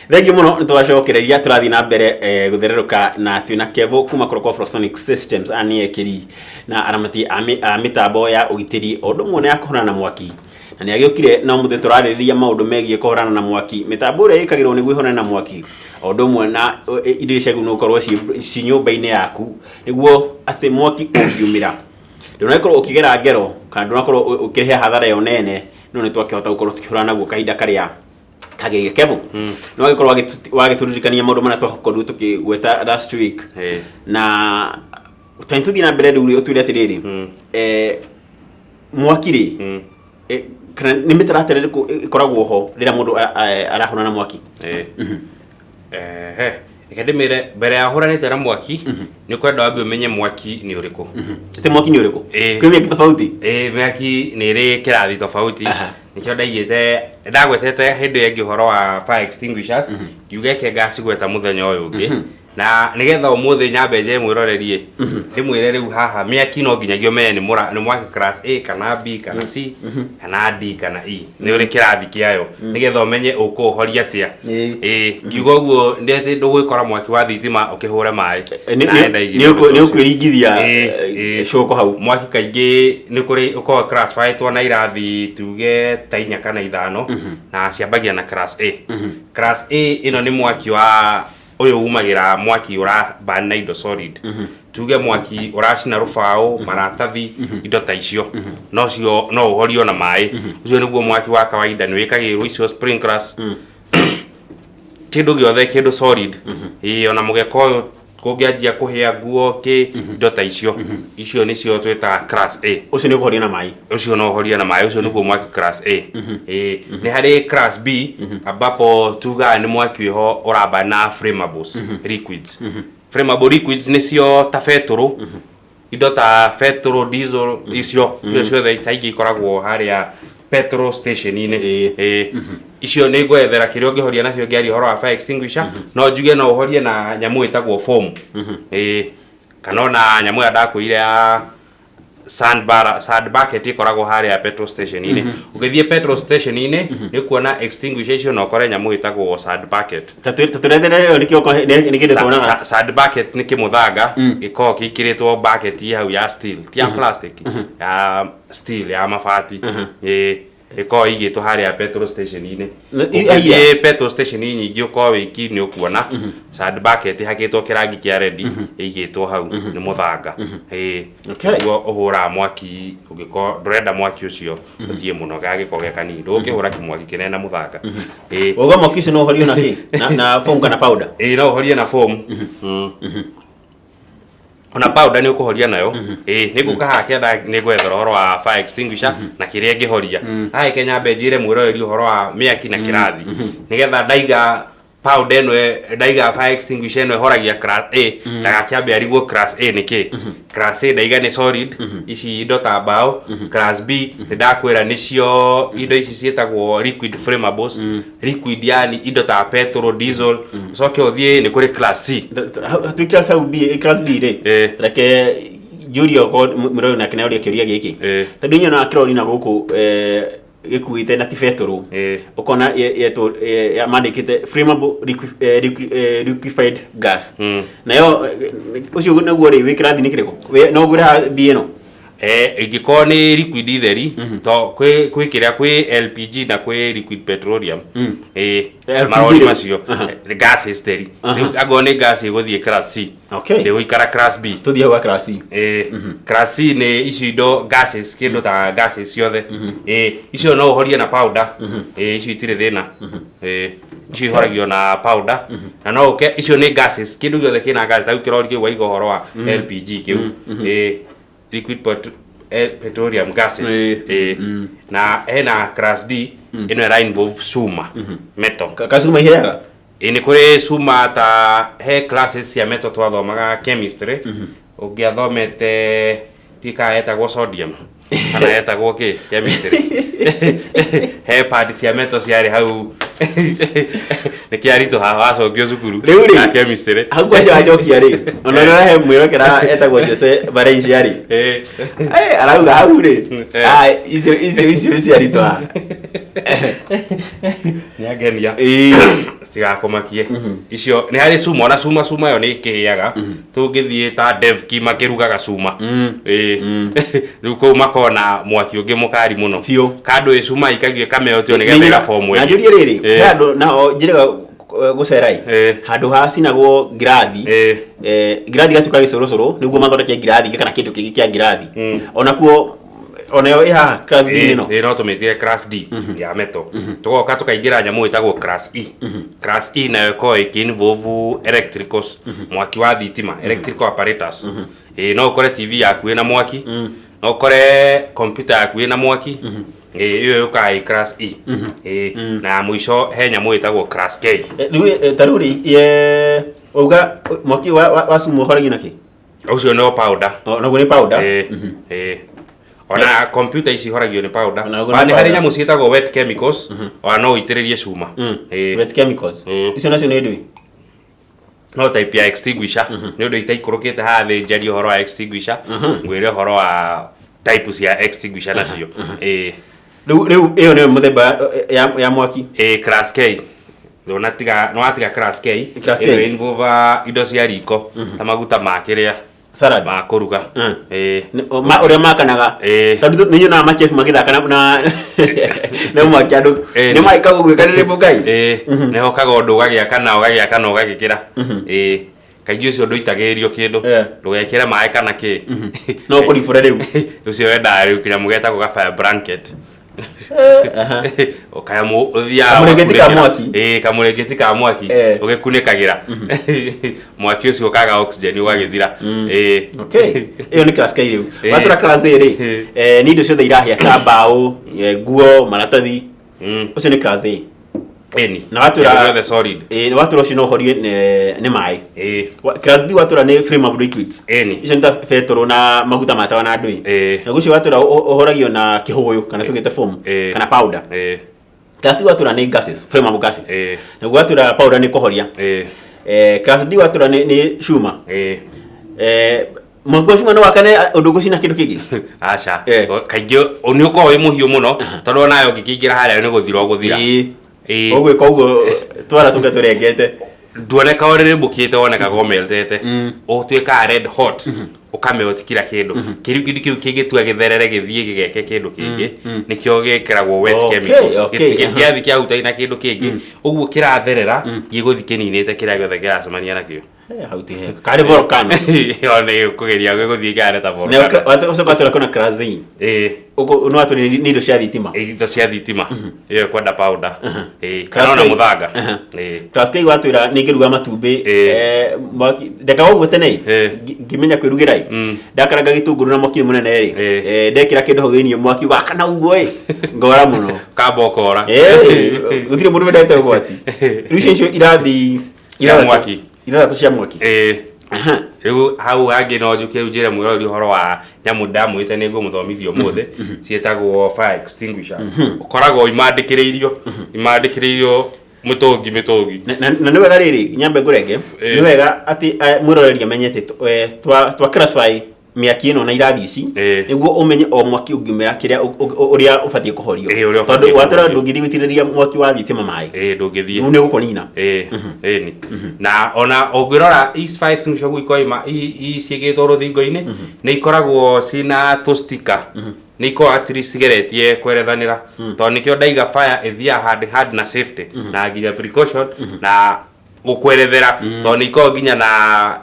Thengiũ mũno, nĩ twacokereria, tũrathiĩ na mbere gũthererũka na twĩna Kevo kuma kũrĩa kwa Frosonic Systems. Aya nĩ ekĩri na aramati a mĩtambo ya ũgitĩri o ũndũ ũmwe na ya kũhũrana na mwaki, na nĩ agĩũkire na ũmũthĩ tũrarĩrĩria maũndũ megiĩ kũhũrana na mwaki, mĩtambo ĩrĩa ĩkagĩrwo nĩguo ĩhũrane na mwaki, o ũndũ ũmwe na indo iria ciagĩrĩirwo nĩ gũkorwo ciĩ nyũmba-inĩ yaku nĩguo atĩ mwaki ũngiumĩra ndũnakorwo ũkĩgera ngero kana ndũnakorwo ũkĩrehe hathara ĩyo nene, no nĩ twakĩhota gũkorwo tũkĩhũrana naguo kahinda karĩa kagĩrĩire. Kevo, nĩ wagĩkorwo wagĩtũririkania maũndũ marĩa twakorirwo tũkĩgweta last week na tani tũthiĩ na mbere rĩu rĩ, ũtwĩre atĩrĩrĩ, mwaki rĩ, kana nĩ mĩtaratara ĩrĩkũ ĩkoragwo ho rĩrĩa mũndũ arahũrana na mwaki? Ehe, reke ndĩmĩre mbere ya ũhũranĩte na mwaki, nĩ ũkwenda wambe ũmenye mwaki nĩ ũrĩkũ. Atĩ mwaki nĩ ũrĩkũ? Ĩĩ. Kwĩ mĩaki tofauti. Ĩĩ, mĩaki nĩ ĩrĩ kĩrathi tofauti. Nĩkĩo ndaigĩte ndagwetete hĩndĩ ĩyo ĩngĩ ũhoro wa fire extinguishers, ngiuga eke ngacigweta mũthenya ũyũ ũngĩ, na nĩgetha ũmũthĩ nyambe nje mwĩrorerie ndĩmwĩre rĩu haha mĩaki no nginyagia ũmenye nĩ mwaki class A kana B kana C kana D kana E, nĩ ũrĩ kĩrathi kĩayo nĩgetha ũmenye ũkũũhoria atĩa. Ĩĩ, ngiuga ũguo ndĩ atĩ ndũgwĩkora mwaki wa thitima ũkĩhũre maĩ. Na ndaigire Nĩ ũndũ ũcio. ũkwĩringithia Ĩĩ. cũko hau. Mwaki kaingĩ nĩ kũrĩ ũkoragwo classified na irathi tuge ta inya kana ithano, na ciambagia na class A. Class A ĩno nĩ mwaki wa ũyũ umagĩra mwaki ũra burn na indo solid, tuge mwaki ũracina rũbaũ, maratathi, indo ta icio, no cio no ũhorio na maĩ. Ũcio nĩguo mwaki wa kawaida, nĩ wĩkagĩrwo icio sprinklers, kĩndũ gĩothe kĩndũ solid. Ĩĩ, ona mũgeka ũyũ kũngĩanjia kũhĩa, nguo, kĩ indo ta icio, icio nĩcio twĩtaga class A. Ũcio nĩ ũkũhoria na maĩ. Ũcio no ũhorie na maĩ, ũcio nĩguo mwaki class A. Ĩĩ, nĩ harĩ class B, ambapo tugaga nĩ mwaki wĩho ũramba na flammables liquids. Flammable liquids nĩcio ta betũrũ, indo ta betũrũ, diesel, icio ciothe caingĩ ikoragwo harĩa petrol station-inĩ. Ĩĩ, icio nĩ ngwethera kĩrĩa ũngĩhoria nacio ngĩaria ũhoro wa fire extinguisher, no njuge no ũhorie na nyamũ ĩtagwo foam. Ĩĩ, kana ona nyamũ ĩrĩa ndakwĩire ya sand bar, sand bucket ĩkoragwo harĩa petrol station-inĩ. Ũgĩthiĩ petrol station-inĩ nĩ ũkuona extinguisher icio na ũkore nyamũ ĩtagwo sand bucket. Ta tũrethere ĩyo nĩkĩo nĩ kĩndũ tuonaga. Sand bucket nĩ kĩmũthanga gĩkoragwo gĩkĩrĩtwo bucket hau ya steel, ti ya plastic, ya steel ya mabati. Ĩĩ, ĩkoragwo ĩigĩtwo harĩa petrol station-inĩ. Ũngĩthiĩ petrol station nyingĩ ũkorwo wĩki nĩ ũkuona sand bucket ĩhakĩtwo kĩrangi kĩa red ĩigĩtwo hau, nĩ mũthanga. Ĩĩ. Nĩguo ũhũraga mwaki ũngĩkorwo ndũrenda mwaki ũcio ũthiĩ mũno, gagĩkorwo ge kanini, ndũgũkĩhũra kĩmwaki kĩnene na mũthanga. Ĩĩ. Wauga mwaki ũcio no ũhorio na kĩ? Na foam kana powder? Ĩĩ, no ũhorie na foam. Ona powder nĩ ũkũhoria nayo. Ĩĩ, nĩ ngũka haha kĩanda nĩ ngwethera ũhoro wa fire extinguisher na kĩrĩa ĩngĩhoria. Haha nyambe njĩre mwĩroreri ũhoro wa mĩaki na kĩrathi, nĩgetha ndaiga powder ĩno ndaiga fire extinguisher ĩno ĩhoragia class A, ndagakĩambe arigwo class A nĩ kĩ. Class A ndaiga nĩ solid, ici indo ta mbaũ. Class B nĩ ndakwĩra nĩcio indo ici ciĩtagwo liquid flammables, liquid yani indo ta petrol, diesel. Ũcoke ũthiĩ nĩ kũrĩ class C. Twĩ class hau B, class B rĩ, reke njũrie okorwo mwĩroreri nake nĩaũria kĩũria gĩkĩ, tondũ inyuĩ na kĩrori na gũkũ gĩkuĩte na ti betũrũ, ũkona yetwo mandĩkĩte flammable liquefied gas, nayo ũcio naguo rĩ, wĩ kĩrathi-inĩ kĩrĩkũ? No ngwĩre haha B ĩno. Ingĩkorwo nĩ liquid theri, to kwĩ kĩrĩa kwĩ LPG na kwĩ liquid petroleum. Ĩĩ. LPG marori rĩ? macio gases theri. Rĩu angorwo nĩ gas ĩgũthiĩ class C. Ndĩgũikara class B. Tũthiĩ hau ga class C. Ĩĩ, class C nĩ icio indo gases, kĩndũ ta gases ciothe. Ĩĩ, icio no ũhorie na powder. Ĩĩ, icio itirĩ thĩna. Ĩĩ, icio ihoragio na powder na no ũke icio nĩ gases, kĩndũ gĩothe kĩna gas, ta rĩu kĩrori kĩu waiga ũhoro wa LPG kĩu. Ĩĩ, liquid petroleum gases. Ĩĩ, na hena class D, ĩno ĩra involve cuma, metal. Kacuma iheaga? Ĩ, nĩ kũrĩ cuma, ta he classes cia metal twathomaga chemistry, ũngĩathomete ndiũĩ kana yetagwo sodium kana yetagwo kĩ chemistry, he part cia metal ciarĩ hau, nĩ kĩaritũha wacokio cukuru Rĩu rĩ, ya chemistry. Hau kwanja wanjokia rĩ, ona ũrĩa ũrahe mwĩrokera etagwo Jose Valencia rĩ, arauga hau rĩ, icio ciaritũha. Nĩ angenia. Ĩĩ. Cigakũmakie icio. Nĩ harĩ cuma, ona cuma, cuma yo nĩ ĩkĩhĩaga. Tũngĩthiĩ ta Devki makĩrugaga cuma. Ĩĩ, rĩu kũu makona mwaki ũngĩ mũkari mũno. Biũ. Kandũ ĩ cuma ikagio ĩkameotio nĩgetha ĩgabomu Na ĩngĩ. njũrie rĩrĩ, Ĩĩ. he handũ nao njĩrĩga gũcera ĩ, handũ hacinagwo ngirathi, ngirathi gatuĩka gĩcũrũcũrũ nĩguo mathondeke ngirathi ingĩ kana kĩndũ kĩngĩ kĩa ngirathi, onakuo onayo ĩ haha class D ĩno? Ĩĩ, no tũmĩtire class D ya metal. Tũgoka tũkaingĩra nyamũ ĩtagwo class E. Class E nayo ĩkoragwo ĩkĩ-involve electricals, mwaki wa thitima, electrical apparatus. Ĩĩ, no ũkore TV yaku ĩna mwaki, no ũkore computer yaku ĩna mwaki. Ĩĩ, ĩyo yũkaga ĩ class E. Ĩĩ, na ya mũico he nyamũ ĩtagwo class K. Rĩu ta rĩu rĩ, wauga mwaki wa cuma ũhoragio na kĩ? Ũcio no powder. O, naguo nĩ powder? Ĩĩ, ĩĩ. Ona computer ici ihoragio nĩ powder. Ona Ona nĩ nĩ harĩ powder. nyamũ ciĩtagwo wet chemicals, ona no ũitĩrĩrie cuma. Ĩĩ. Wet chemicals? Icio nacio nĩ ndũĩ? No type ya extinguisher. Nĩ ũndũ itaikũrũkĩte haha thĩ njarie ũhoro wa extinguisher, ngwĩre ũhoro wa type cia extinguisher nacio. Ĩĩ. Rĩu ĩyo nĩyo mũthemba ya mwaki? Ĩĩ, class K. Ndũnatiga, nĩwatiga class K. Class K. Ĩno involve indo cia riko ta maguta ma kĩrĩa Salad. Ma kũruga. Ĩĩ. Ũrĩa makanaga. Ĩĩ. Tondũ nĩ nyonaga machefu magĩthaka na mwaki andũ Ĩĩ. nĩ magĩkaga gwĩka nĩ rĩmbo ngai. Ĩĩ, nĩ hokaga ũndũ ũgagĩakana ũgagĩakana ũgagĩkĩra. Ĩĩ, kaingĩ ũcio ndũitagĩrĩrio kĩndũ. Ndũgekĩre maĩ kana kĩ. No kũribũre rĩu. Ũcio wendaga rĩu kĩnyamũ getagwo ga fire blanket. Kanyamũ ũthiaga Kamũrĩngĩti ka ũgakunĩkĩra. Mwaki. Ĩĩ, kamũrĩngĩti ka mwaki. Ũgĩkunĩkagĩra mwaki ũcio ũkaga oxygen ũgagĩthira. Ĩĩ. Okay, ĩyo nĩ class K rĩu. Ĩĩ. Watũra class A rĩ, nĩ indo ciothe irahĩa ta mbaũ, nguo, maratathi. Ũcio nĩ class A. Ĩni. Na watũra Kĩndũ gĩothe solid. Ĩĩ, watũra ũcio no ũhorie nĩ maĩ. Class B watũra nĩ flammable liquids. Icio nĩ ta betũrũ na maguta ma tawa na ndũĩ. Naguo ũcio watũra ũhoragio na kĩhũyũ kana tũgĩte foam kana powder. Class C watũra nĩ gases, flammable gases. Naguo watũra powder nĩ kũhoria. Class D watũra nĩ cuma. Mwaki wa cuma no wakane ũndũ ũgũcina kĩndũ kĩngĩ? Aca. Kaingĩ nĩ ũkoragwo wĩ mũhiũ mũno tondũ onayo ũngĩkĩingĩra harĩa nĩ gũthira ũgũthira. Ĩĩ. Ũgwĩka ũguo twara tũke tũrengete. Nduoneka ũrĩrĩmbũkĩte, wonekaga ũmeltete, ũtuĩkaga red hot, ũkamelt kila kĩndũ. Kĩrĩu kĩndũ kĩu kĩngĩtua gĩtherere gĩthiĩ gĩgeke kĩndũ kĩngĩ, nĩkĩo gĩkĩragwo wet chemicals. Gĩathiĩ kĩahutania na kĩndũ kĩngĩ ũguo kĩratherera, gĩgũthiĩ kĩninĩte kĩrĩa gĩothe kĩracemania nakĩo. Hau ti hega. Karĩ volcano. Ĩyo nĩ kũgeria gĩgũthiĩ kĩhane ta volcano. Ũcoka watũra kwĩna class A. Ũguo nĩ watũra nĩ indo cia thitima. Indo cia thitima. Ĩyo ĩkwenda powder. Ĩĩ, Class kana ona K. mũthanga. Ĩĩ. Class K watwĩra nĩ ngĩruga matumbĩ, mwaki ndekaga ũguo tene ĩ, ngĩmenya kwĩrugĩra ĩ, ndakaranga gĩtũngũrũ na mwaki mũnene rĩ, ndekĩra kĩndũ hau thĩinĩ mwaki ũgakana ũguo ĩ, ngora mũno. Kamba ũkora. Ĩĩ, gũtirĩ mũndũ wendete ũgwati. Rĩu icio icio irathi Cia ithathatũ- mwaki. Ithathatũ cia mwaki. Ĩĩ. Rĩu hau hangĩ no njũke rĩu njĩre mwĩroreri ũhoro wa nyamũ ndamwĩte nĩ ngũmũthomithia ũmũthĩ, ciĩtagwo fire extinguishers. Ũkoragwo imandĩkĩrĩirio mĩtũngi mĩtũngi. Na nĩ wega rĩrĩ nyambe ngũrenge. Nĩ wega atĩ mwĩroreri amenye atĩ twa classify mĩaki ĩno na irathi ici nĩguo ũmenye o mwaki ũngiumĩra kĩrĩa ũrĩa ũbatiĩ kũhorio. Ĩĩ, ũrĩa tondũ ũbatiĩ watũra kũhorio. ndũngĩthiĩ gũitĩrĩria mwaki wa thitima maĩ. Ĩĩ, ndũngĩthiĩ. Rĩu nĩ ũgũkũnina. Ĩĩ, ĩni. Na ona ũngĩrora ici fire extinguisher ũguo ikoragwo ciĩkĩrĩtwo rũthingo-inĩ, nĩ ikoragwo ciĩna tũ-sticker, nĩ ikoragwo at least cigeretie kwerethanĩra, tondũ nĩkĩo ndaiga fire ĩthiaga hand in hand na safety na nginya precaution na gũkwerethera, tondũ nĩ ikoragwo nginya na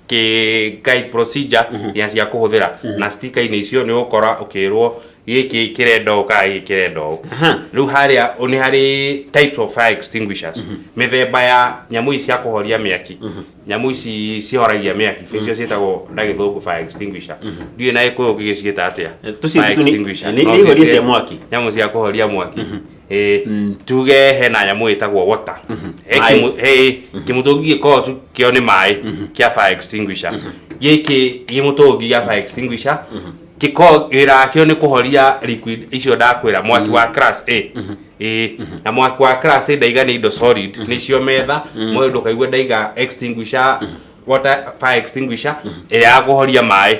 kĩ guide procedure nginya cia kũhũthĩra, na sticker-inĩ icio nĩ ũgũkora ũkĩrwo gĩkĩ kĩrenda ũũ kana gĩkĩ kĩrenda ũũ. Rĩu harĩa nĩ harĩ types of fire extinguishers, mĩthemba ya nyamũ ici cia kũhoria mĩaki. Nyamũ ici cihoragia mĩaki nĩcio ciĩtagwo na Gĩthũngũ fire extinguisher. Ndiũĩ na Gĩkũyũ ũngĩgĩciĩta atĩa. Tũcio Fire tu extinguisher. nĩ No nĩ ihoria ciĩte cia mwaki. Nyamũ cia kũhoria mwaki. Ĩĩ, tuge hena nyamũ ĩtagwo water. He Maĩ. Ĩĩ, kĩmũtũngi gĩkoragwo tu kĩo nĩ maĩ kĩa fire extinguisher. Gĩkĩ gĩmũtũngi gĩa fire extinguisher gĩkoragwo wĩra wakĩo nĩ kũhoria liquid icio ndakwĩra, mwaki wa class A. Ĩĩ, na mwaki wa class A ndaiga nĩ indo solid, nĩcio metha mũndũ ndũkaigue ndaiga extinguisher. Water fire extinguisher ĩrĩa ya kũhoria maĩ.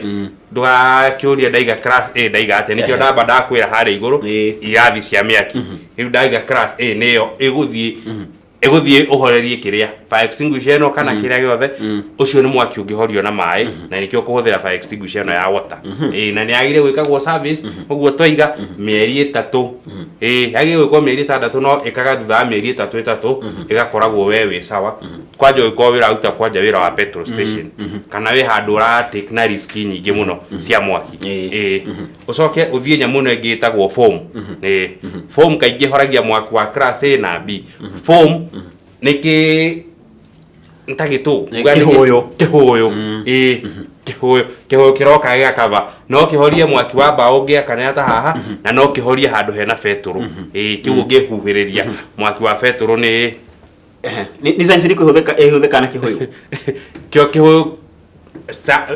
Ndũgakĩũrie ndaiga class A ndaiga atĩa, nĩkĩo ndamba ndakwĩra harĩa igũrũ irathi cia mĩaki. Rĩu ndaiga class A nĩyo ĩgũthiĩ ũhorerie kĩrĩa fire extinguisher ĩno kana kĩrĩa gĩothe. Ũcio nĩ mwaki ũngĩhorio na maĩ, na nĩkĩo kũhũthĩra fire extinguisher ĩno ya water. Ĩĩ, na nĩ yagĩrĩire gwĩkagwo service ũguo twaiga mĩeri 3. Ĩĩ, yagĩrĩire gwĩkwo mĩeri 6, no ĩkaga thutha wa mĩeri 3 3 ĩgakoragwo we wĩ sawa. Kwanja ũngĩkorwo wĩraruta kwanja wĩra wa petrol station kana wĩ handũ ũra take na risk nyingĩ mũno cia mwaki. Ĩĩ, ũcoke ũthiĩ nyamũ ĩno ĩngĩ ĩtagwo foam. Ĩĩ, foam kaingĩ ĩhoragia mwaki wa class A na B. Foam nĩ kĩ nĩ ta gĩtũ. Nĩ Uga nĩ kĩhũyũ. Kĩhũyũ, ĩĩ, kĩhũyũ. Kĩhũyũ kĩroka gĩgakaba, no kĩhorie mwaki wa mbaũ ũngĩakanĩra ta haha, na no kĩhorie handũ hena betũrũ. Ĩĩ, kĩu ũngĩhuhĩrĩria mwaki wa betũrũ nĩ Nĩ science ĩrĩkũ ĩhũthĩkaga na kĩhũyũ? Kĩo kĩhũyũ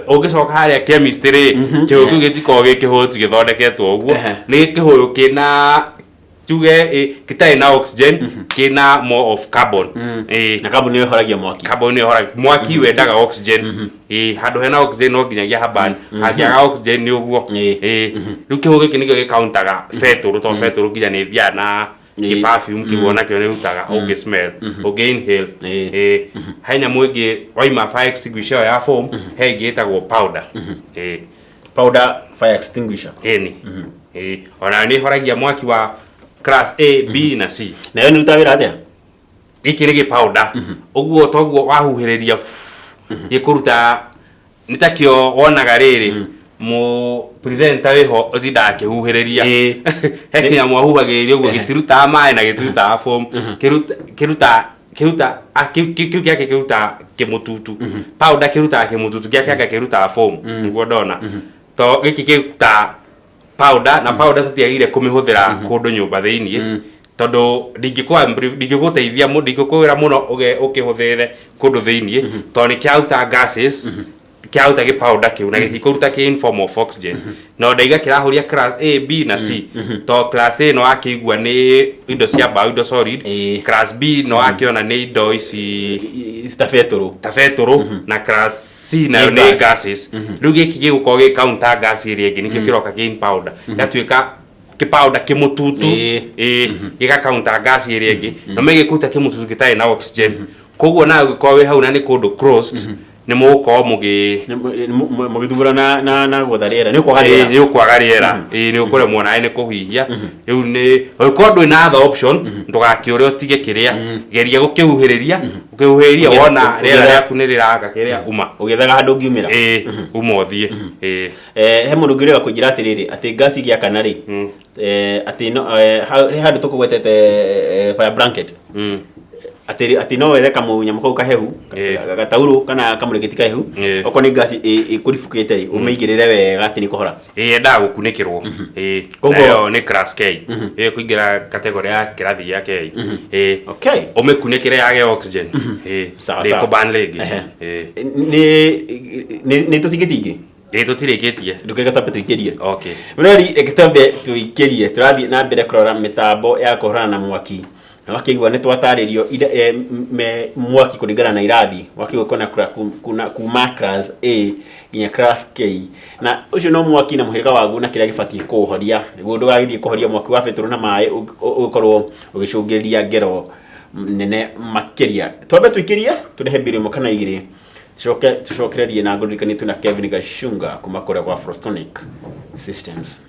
ũngĩcoka harĩa chemistry rĩ, kĩhũyũ kĩu gĩtikoragwo gĩ kĩhũyũ tu gĩthondeketwo ũguo. Nĩ kĩhũyũ kĩna, tuge gĩtarĩ na oxygen, kĩna more of carbon. Ĩ. Na kambuni ĩyo ĩhoragia mwaki. Carbon nĩyo ĩhoragia mwaki. Wendaga oxygen. Ĩ, handũ hena oxygen no nginyagia haban, hangĩaga oxygen nĩ ũguo. Ĩ, rĩu kĩhũyũ gĩkĩ nĩkĩo gĩkauntaga betũrũ, tondũ betũrũ nginya nĩ ĩthiaga na perfume kĩu onakĩo nĩ ĩrutaga ũngĩ smell ũngĩ inhale. Ĩ, he nyamũ ĩngĩ waima fire extinguisher ĩyo ya foam, he ĩngĩ ĩtagwo powder. Ĩ. Powder fire extinguisher. Ĩni, ĩ, onayo nĩ ĩhoragia mwaki wa class A, B na C. Nayo nĩ ruta wĩra atĩa? Gĩkĩ nĩ gĩpowder ũguo, toguo wahuhĩrĩria gĩkũruta nĩ takĩo wonaga rĩrĩ mũ presenter wĩho ũtindaga akĩhuhĩrĩria. He kĩnyamũ ahuhagĩrĩria ũguo, gĩtirutaga maĩ na gĩtirutaga foam. Kĩruta kĩruta kĩruta ah, kĩu gĩake kĩrutaga kĩmũtutu. Powder kĩrutaga kĩmũtutu, gĩake anga kĩrutaga foam, nĩguo ndona. To gĩkĩ kĩrutaga powder, na powder tũtiagĩrĩire kũmĩhũthĩra kũndũ nyũmba thĩiniĩ, tondũ ndingĩgũteithia ndingĩkwĩra mũno ũkĩhũthĩre kũndũ thĩiniĩ, tondũ nĩ kĩraruta gases, kĩraruta gĩ powder kĩu na gĩtikũruta kĩ in form of oxygen. No ndaiga kĩrahuria class A, B na C, to class A no wakĩigua nĩ indo cia mbaũ, indo solid. Class B no wakĩona nĩ indo ici ta betũrũ. Ta betũrũ. Na class C nayo Nĩ nĩ gas. Gases. Rĩu gĩkĩ gĩgũkorwo gĩ counter gas ĩrĩa ĩngĩ, nĩkĩo kĩroka kĩ in powder, gĩgatuĩka kĩ powder kĩmũtutu. Ĩĩ, gĩga counter gas ĩrĩa ĩngĩ na megĩkũruta kĩmũtutu gĩtarĩ na oxygen. Koguo nawe ũngĩkorwo wĩ hau na nĩ kũndũ closed, nĩ mũgũkorwo mũgĩ Mũgĩthumbũra na gwetha rĩera, nĩ ũkwaga rĩera. Nĩ ũkwaga rĩera. Ĩĩ, nĩ ũkũremwo nawe nĩ kũhihia. Rĩu nĩ ũngĩkorwo ndũrĩ na other option, ndũgakĩũre ũtige kĩrĩa, geria gũkĩhuhĩrĩria. Ũkĩhuhĩrĩria wona rĩera rĩaku nĩ rĩraka kĩrĩa, uma. Ũgĩethaga handũ ũngiumĩra. Ĩĩ, uma ũthiĩ. Ĩĩ. He mũndũ ũngĩ ũrega kũnjĩra atĩrĩrĩ, atĩ ngasi ĩgĩakana rĩ, atĩ no he handũ tũkũgwetete fire blanket, atĩ no wethe kamũnyamũ kau kahehu, gataurũ kana kamũrĩngĩti kahehu, okorwo nĩ ngasi ĩkũribũkĩte rĩ, ũmĩigĩrĩre wega atĩ nĩ kũhora. Ĩĩ, yendaga gũkunĩkĩrwo. Ĩĩ. Nayo nĩ class K, ĩyo kũingĩra category ya kĩrathi gĩa K. Ĩĩ. Ũmĩkunĩkĩre yage oxygen. Ĩĩ. Sawa, sawa. Ndĩkũban rĩngĩ. Ĩĩ. Nĩ tũtingĩtingĩ. Ĩĩ, tũtirĩkĩtie. Ndũkĩreka twambe tũikĩrie. Okay. Mũrori, reke twambe tũikĩrie. Tũrathiĩ na mbere kũrora mĩtambo ya kũhũrana na mwaki, na wakĩigua nĩ twatarĩrio mwaki kũringana na irathi. Wakĩigua kwĩna kuma class A nginya class K, na ũcio no mwaki na mũhĩrĩga waguo na kĩrĩa gĩbatiĩ kũũhoria, nĩguo ndũgagĩthiĩ kũhoria mwaki wa betũrũ na maĩ ũgĩkorwo ũgĩcũngĩrĩria ngero nene makĩria. Twambe tũikĩrie, tũrehe mbirũ ĩmwe kana igĩrĩ, tucoke tũcokererie na ngũririkanie twĩna Kevin Gachunga kuma kũrĩa gwa Frostonic Systems.